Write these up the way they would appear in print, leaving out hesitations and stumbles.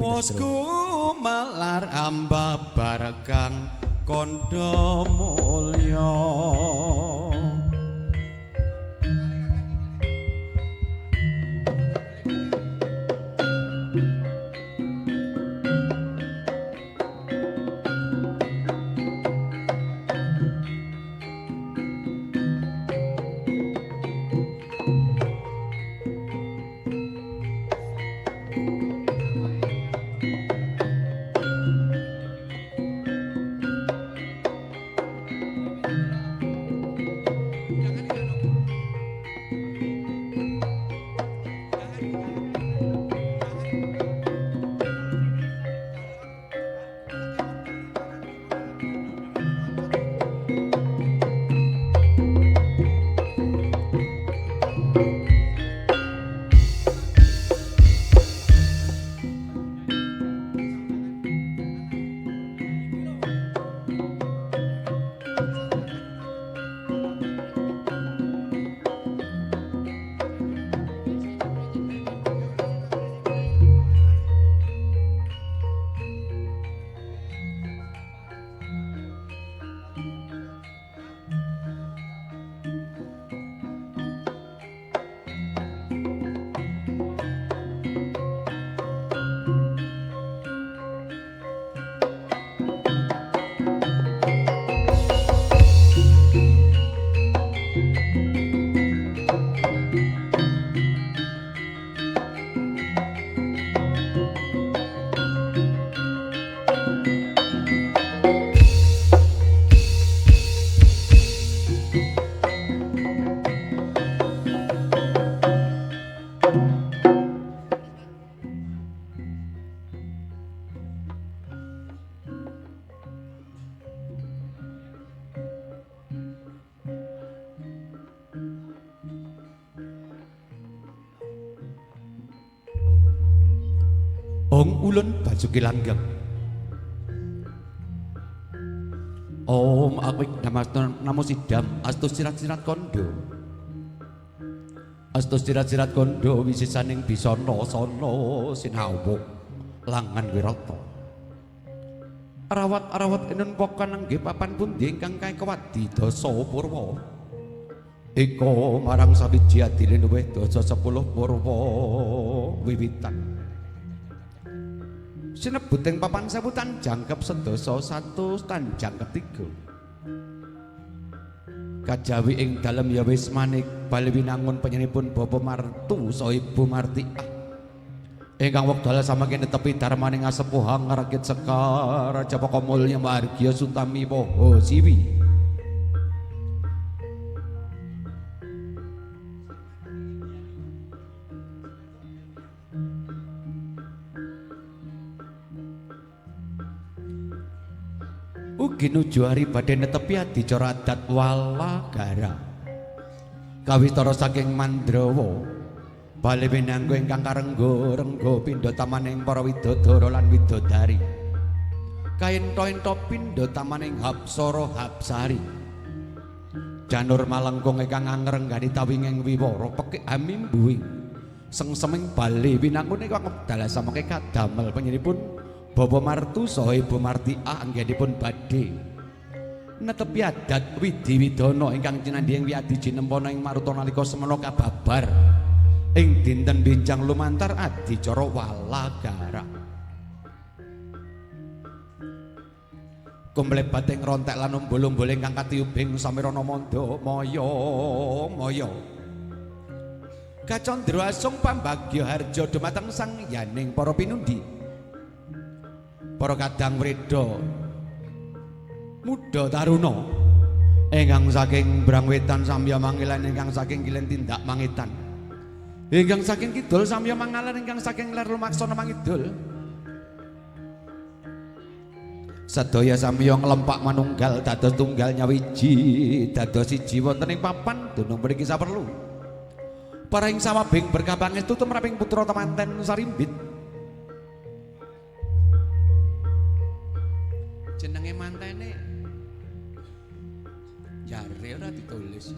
Wosku malar ambabar kang kandha mulya. Ong ulun basuki langgeng. Om awik namo sidam astu sirat-sirat kondo. Astu sirat-sirat kondo wisisaning bisana sana sinawung langan wirata. Rawat-rawat enun pokan nggih papan pundi ingkang kae kewadi dasa purwa. Eka marang sawiji adile luwih dasa 10 purwa wiwitan. Sinebut ing papan sewu tanjangkep sedasa 1 tanjangkep 3. Kajawi ing dalem ya wis manik bali winangun panjenenganipun Bapa Martu saha Ibu Martiah. Ingkang wekdal samangke netepi darmaning asepuhang ngrakit sekar Japaka mulya margya sutami poho siwi. Ugi nuju hari badhe netepi adicara adat Walagara. Kawistara saking Mandrawa, bali winangga ingkang karengga-rengga pindha tamaning para widodara lan widodari. Kaentha-entha pindha tamaning Hapsara Hapsari. Janur malengkung ingkang angrenggani tawinging wiwara pekik amimbuing. Sengseming bali winangune ingkang wekdal samangke kadamel panjenenganipun Bapa Martu saha Ibu Martiah anggenipun badhe netepi adat widhi widana ingkang cinandhi ing wiyadi jinempana ing maruta nalika semana kababar ing dinten benjang lumantar adicara Walagara. Kumlebat ing rontek lan umbul-umbul ingkang katiyubing samirana mandha maya maya. Kacandra asung pambagya harja dumateng sang yaning para pinundi. Para kadang wreda muda taruna ingkang saking Brangwetan samya mangilan, ingkang saking kilen tindak mangitan, ingkang saking kidul samya mangalan, ingkang saking ler lumaksana mangidul, sedaya samya nglempak manunggal dados tunggal nyawiji dados siji wonten ing papan dunung mriki saperlu para ing sawabing berkah pangestu tumraping putra temanten sarimbit. Jenenge mantene jare ora ditulis.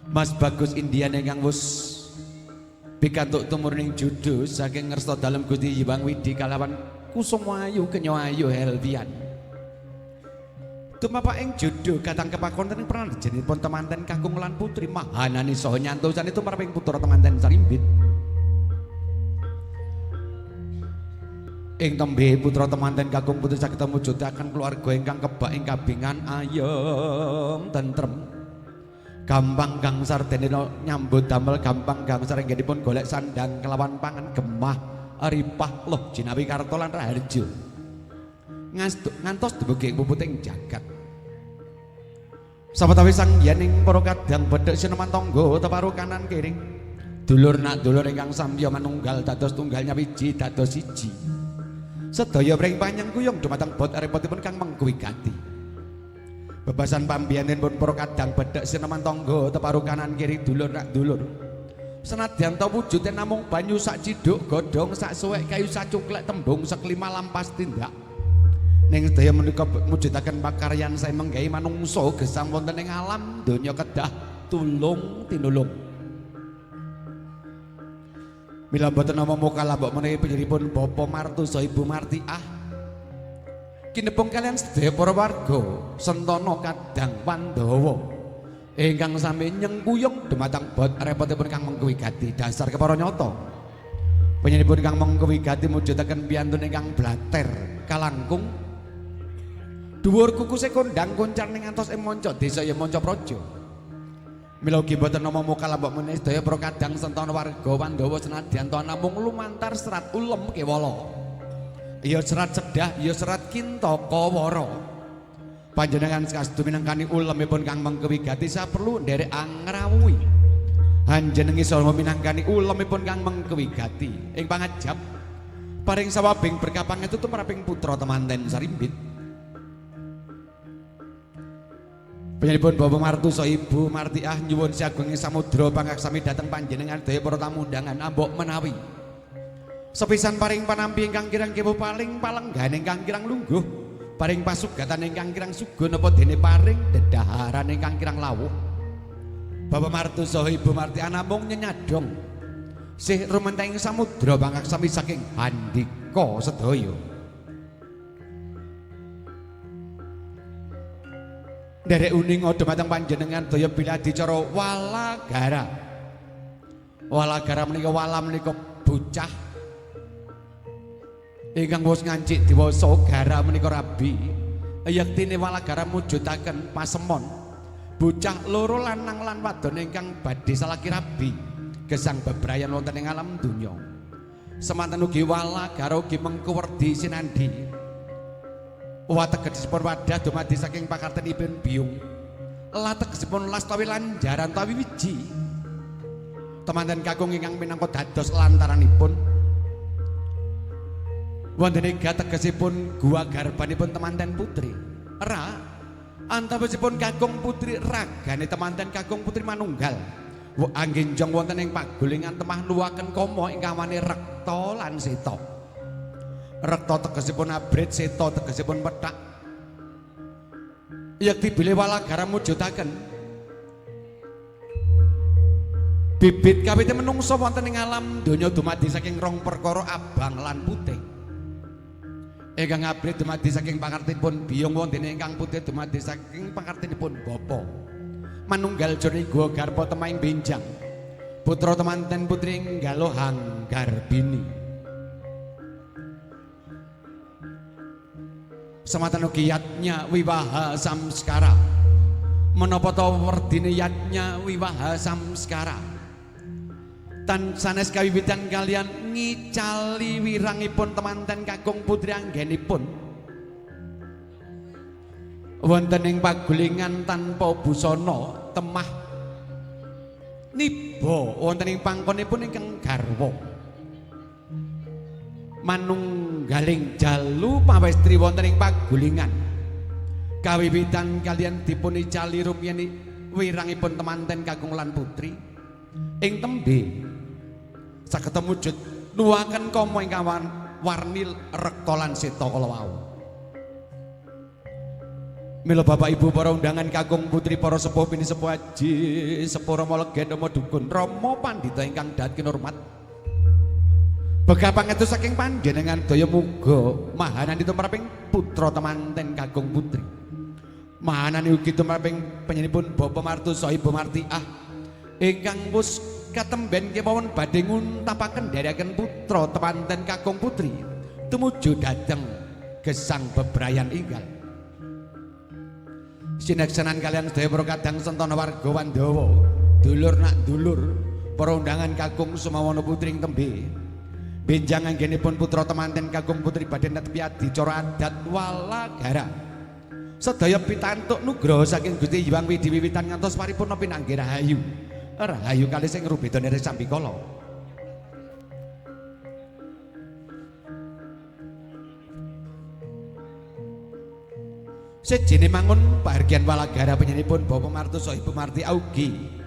Mas Bagus Indian ingkang wus Pikantuk tumuruning judu saking ngersa dalem Gusti Hyang Widi kalawan Kusumayu Kenyo Ayu Helvian. Tumapak ing judu katang kepakon ing pranjenipun temanten kakung lan putri mahanani saha nyantosani tumraping putra temanten Sarimbit. Ing tembe putra temanten kakung putri saged mujudaken keluarga ingkang kebak ing kabingan ayem tentrem. Gampang gangsar dene nyambut damel gampang gangsar anggenipun golek sandang kelawan pangan gemah ripah loh jinawi karta lan raharja. Ngantos dumugi ing puputing jagat. Sawetawis sang yening para kadang bedhek sineman tangga teparo kanan kiring. Dulur nak dulur ingkang samya manunggal dados tunggal nyawiji dados siji. Sedaya pring panyengkuyung dumateng bot repotipun kang mengku wigati. Bebasan pambiyanipun para kadang bedhek sineman tangga teparo kanan kiri dulur nak dulur. Senadyan ta wujude namung banyu sak cidhuk godhong sak suwek kayu sacuklek tembung seklima lampas tindak. Ning sedaya menika mujudaken pakaryan sae menggahi manungsa gesang wonten ing alam donya kedah tulung tinulung. Mila boten nama mokala mbok menawi panjenenganipun Bapak Martu saha Ibu Martiah. Kinepung kalian sedaya para warga Sentana Kadang Pandhawa ingkang sami nyengkuyung dumateng bot repotipun kang mengku wigati dasar kepara nyata. Panjenenganipun kang mengku wigati mujudaken piyantun ingkang blater kalangkung dhuwur kukuse kondang koncar ning ngantos ing manca desa ya manca praja. Mila ugi boten nama mokala mbok menawi sedaya para kadang Sentana warga Pandhawa senadyan ta namung lumantar serat ulem kewala. Ya serat sedah, ya serat kintaka wara. Panjenengan sekastu minangkani ulemipun kang mengku wigati saperlu nderek angrawuhi. Anjenengi saha minangkani ulemipun kang mengku wigati ing pangajap paring sawabing berkah pangestu tumraping putra temanten Sarimbit. Panjenenganipun Bapak Martu saha Ibu Martiah nyuwun sagung samudra pangaksami dhateng panjenengan sedaya para tamu undangan ambok menawi sepisan paring panampi ingkang kirang kewu paling palenggan ingkang kirang lungguh paring pasugatan ingkang kirang suga napa dene paring dedaharan ingkang kirang lawuh. Bapak Martu saha Ibu Martiah namung nyenyadong sih rumenteng samudra pangaksami saking handika sedaya. Nderek uninga dumateng panjenengan daya bila adicara walagara. Walagara menika wala menika bocah ingkang wis ngancik diwasa, gara menika rabi. Yektine walagara mujudaken pasemon bocah loro lanang lan wadon ingkang badhe salaki rabi gesang bebrayan wonten ing alam donya. Semanten ugi walagara ugi mengku werdi sinandhi. Wategesipun wadah dumadi saking pakartenipun biyung. Lategesipun las tawi lanjaran tawi wiji. Temanten kakung ingkang minangka dados lantaranipun wonten ing tegesipun gua garbanipun temanten putri. Ra antawisipun kakung putri ragane temanten kakung putri manunggal. Anggenjong wonten ing pagulingan temah nuwaken kama ingkang wane rekta lan seta. Rekta tegesipun abrit, seta tegesipun pethak. Yekti bilih walagara mujudaken bibit kawite menungsa wonten ing alam donya dumadi saking rong perkara abang lan putih. Ingkang abrit dumadi saking pakartinipun biyung wonten ingkang putih dumadi saking pakartinipun bapa. Manunggal jroning gua garpa temahing benjang. Putra temanten putri nggalo hanggarbini. Semanten ugi yatnya wiwaha samskara. Menapa ta werdine yatnya wiwaha samskara? Tan sanes kawiwitan kalian ngicali wirangipun temanten kakung putri anggenipun wonten ing pagulingan tanpa busana temah niba wonten ing pangkonipun ingkang garwa manunggaling jalu pawestri wonten ing pagulingan kawiwitan kalian dipunicali rumiyin wirangipun temanten kakung lan putri ing tembe saged mujud nuwaken kama ingkang warni rekta lan seta kala wau. Mila bapak ibu para undangan kakung putri para sepuh pini sepuh aji sepuh rama legen rama dukun rama pandhita ingkang dahat kinurmat. Bekah pangestu saking panjenengan daya muga mahanani tumraping putra temanten kakung putri. Mahanani ugi tumraping panjenenganipun Bapak Martu saha Ibu Martiah ingkang wus katemben kemawon badhe nguntapaken nderekaken putra temanten kakung putri tumuju dhateng gesang bebrayan inggal. Sineksenan kalian sedaya para kadang sentana warga Wandawa, dulur nak dulur, para undangan kakung sumawana putri ing tembe. Benjang anggenipun putra temanten kakung putri badhe netepi adicara adat Walagara. Sedaya pitantuk nugraha saking Gusti Hyang Widhi wiwitan ngantos paripurna pinanggih rahayu. Rahayu kalih sing rubeda nire sambikala. Sejene mangun pahargyan Walagara panjenenganipun Bapak Martu saha Ibu Marti ugi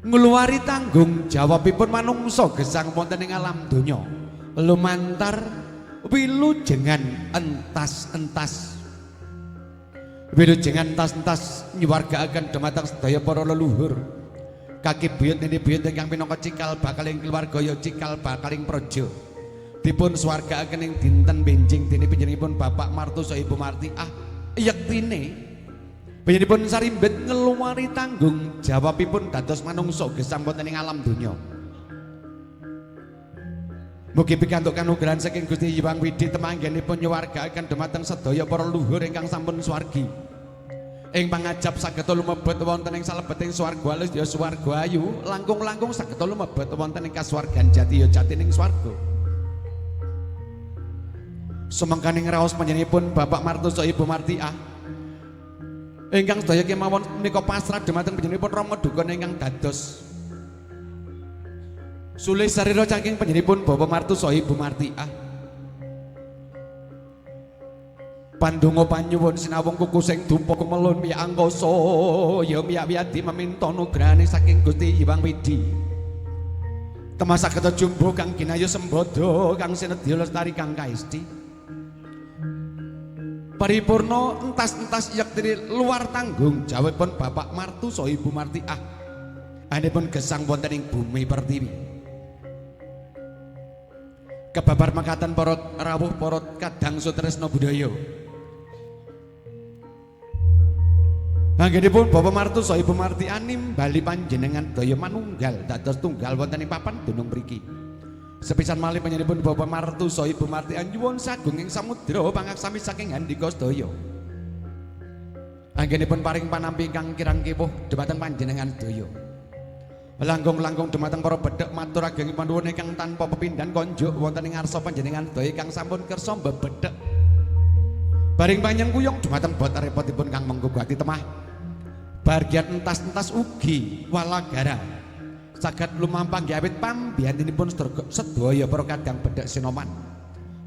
ngluwari tanggung jawabipun manungsa gesang wonten ing alam donya lumantar wilujengan entas-entas. Wilujengan entas-entas nyuwargaaken dumateng sedaya para leluhur. Kaki buyut nini buyut ingkang minangka cikal bakaling keluarga ya cikal bakaling praja. Dipun swargaaken ing dinten benjing dene panjenenganipun Bapak Martu saha Ibu Marti yektine panjenenganipun sarimbit ngeluwari tanggung jawabipun dados manungsa gesang wonten ing alam donya. Mugi pikantuk kanugrahan saking Gusti Hyang Widhi temanggenipun nyuwargaaken dumateng sedaya para luhur ingkang sampun swargi. Ing pangajap saged lumebet wonten ing salebeting swarga alus ya swarga ayu, langkung-langkung saged lumebet wonten ing kasuwargan jati ya jatining swarga. Sumangkaning raos panjenenganipun Bapak Martu saha Ibu Martiah ingkang sedaya kemawon menika pasrah dumateng panjenenganipun Rama Dukun ingkang dados sulih sarira saking panjenenganipun Bapak Martu saha Ibu Martiah. Pandonga panyuwun sinawung kuku sing dupa kumelun miyak angkasa ya miyak wiyadi meminta nugrahane saking Gusti Hyang Widhi. Temah saged jumbuh kang ginayu sembada kang sinedya lestari kang kaesti. Paripurna entas-entas yektine luar tanggung jawabipun Bapak Martu saha Ibu Martiah anipun gesang wonten ing bumi pertiwi. Kebabar mekaten para rawuh para kadang sutresna budaya. Anggenipun Bapak Martu saha Ibu Martiah nimbali panjenengan daya manunggal dados tunggal wonten ing papan dunung mriki. Sepisan malih panjenenganipun Bapak Martu saha Ibu Martiah nyuwun sagung ing samudra pangaksami saking handika sedaya. Anggenipun paring panampi ingkang kirang kewuh dumateng panjenengan sedaya. Langkung-langkung dumateng para bedhek matur ageng panuwun ingkang tanpa pepindhan konjuk wonten ing ngarsa panjenengan sedaya ingkang sampun kersa mbebedhek. Baring panyengkuyung dumateng bot repotipun kang mengku ati temah. Bagian entas-entas ugi Walagara saged lumampah nggih awit pambiyantinipun sedaya para kadang bedhek sinoman.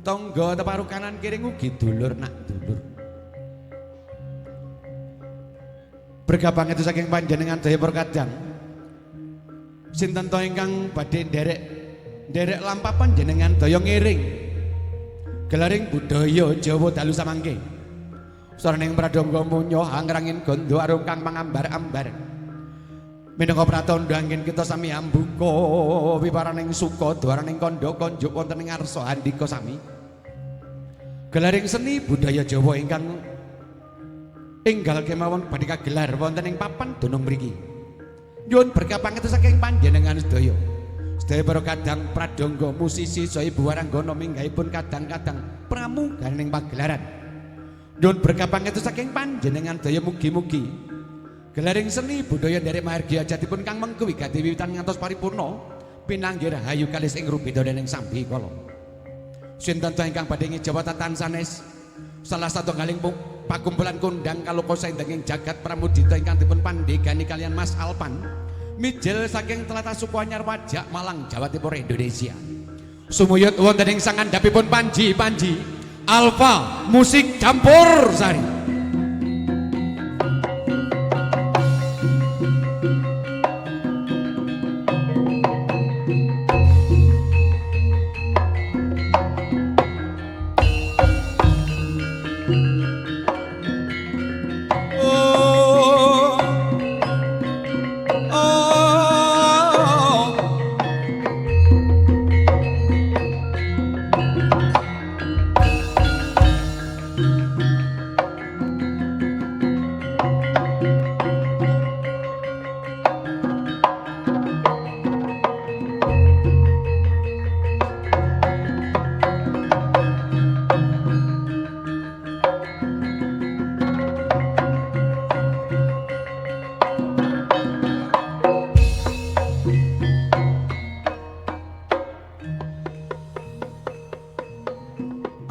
Tangga teparu kanan kiring ugi dulur nak dulur. Berkah pangestu saking panjenengan sedaya para kadang. Sinten to ingkang badhe nderek lampah panjenengan daya ngiring gelaring budaya Jawa dalu samangke. Saraning pradangga munyo angrangin gandha arum kang mangambar-ambar. Minangka pratandha anggen kita sami ambuka wiparaning suka dwaraning kandha konjuk wonten ing ngarsa handika sami. Gelaring seni budaya Jawa ingkang enggal kemawon badhe kagelar wonten ing papan dunung mriki. Nyuwun berkah pangestu saking panjenengan sedaya. Sedaya para kadang pradangga musisi saha ibu waranggana minggahipun kadang-kadang pramuganing pagelaran. Nyuwun berkah pangestu saking panjenengan sedaya mugi-mugi gelaring seni budaya nderek mahargya jatipun kang mengku wigati wiwitan ngantos paripurna pinanggih rahayu kalis ing rubeda dening sambikala. Sinten to ingkang badhe ngijawatatan sanes salah satunggaling pakumpulan kondang kaloka saindenging jagat pramudita ingkang dipun pandhegani kalian Mas Alpan mijil saking tlatah Sukoanyar Wajak Malang Jawa Timur Indonesia. Sumuyut wonten ing sangandhapipun Panji-panji Alfa Musik Campur Sari.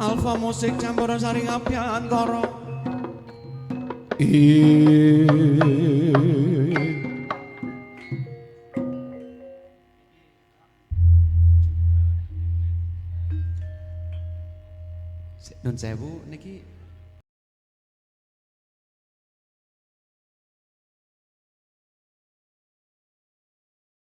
Alfa musik campur sari abyantara. Nun sewu niki